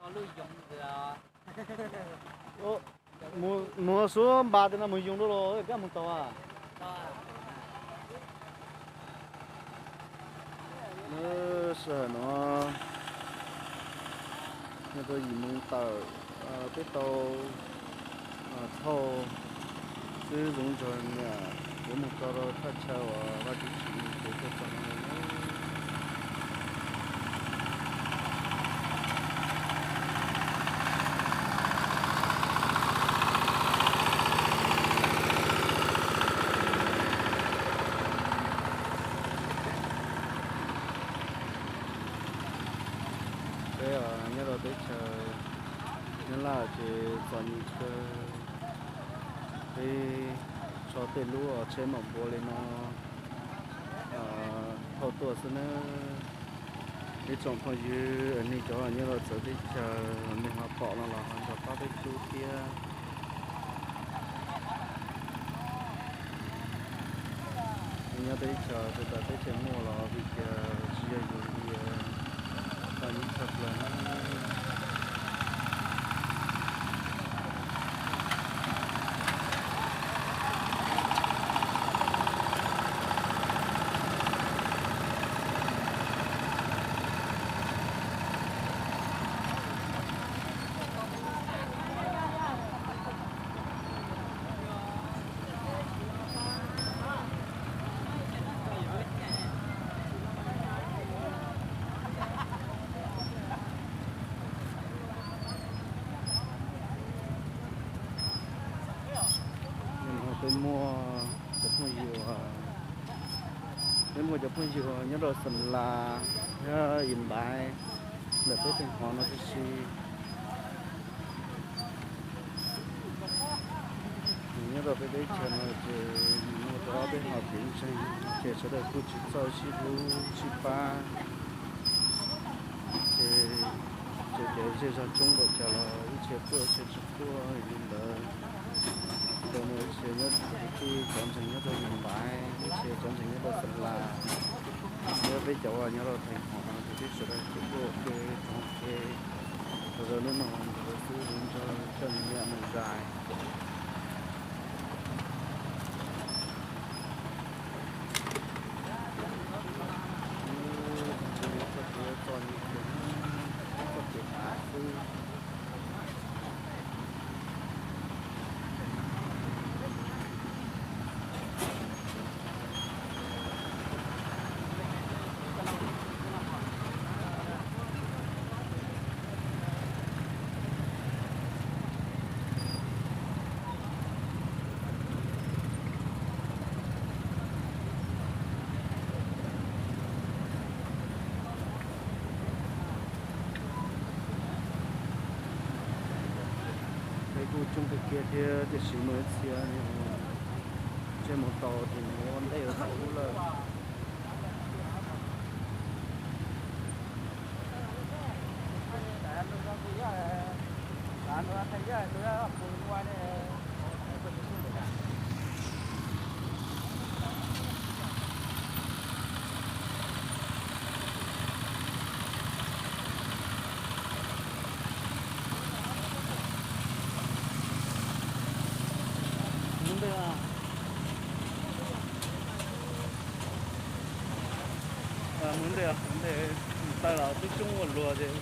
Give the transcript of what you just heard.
Mus xub npas tej no mus yoog dua los kab mus tau a. Sij hawm no nyob rau yim moo tawm, peb tau thauj xib hwb Zoov Ntsuag niam kuv mus txog rau thaj chaw uas Vaj Tswv Tsim Nyog kev tuaj txog no lawm. Peb nyob rau teb chaws Nyab Laj ces txom nyem kawg. Peb tso tej lub tsheb mom npua li no thauj tuaj xwb nawb. Ib tsoom phooj ywg, nej cov nyob rau txawv teb chaws nej ho pom no los ho nrog pab peb hlub thiab. Nej nyob teb chaws twg tas teb chaws muaj los vim tias tsis yog yus li, txom nyem tshaj plaws na. Peb muaj cov phooj ywg, peb muaj cov phooj ywg nyob rau Xam Las, nyob Yim Npaiv ntawm peb tej hov no tib si. Nyob rau peb teb chaws no ces nws muaj rau ob peb hom kev ntseeg ces sawv daws kuj tsis txawj sib hlub sib pab. Ces txawm tias zej zog coob npaum cas los ib txhia tuaj ib txhia tsis tuaj li ntawd. Cov no ib txhia nyob, kwv tij cov ntseeg nyob rau Yim Npaiv, ib txhia cov ntseeg nyob rau Xam Las, thiab peb cov uas nyob rau theem hov no ces peb sawv daws kuj tuaj ua ke, rau hnub no rau xwb, zoo nrog coj nws niam mus zais. Txoj kev txom nyem, txoj kev av xwb. Peb kuj coob kawg kiag thiab tiam sis muaj ib txhia ntsej muag tau ces nws ua ntej rau tom ub lawm. Mus ntej, mus ntej, taw los twb coob ua luaj ces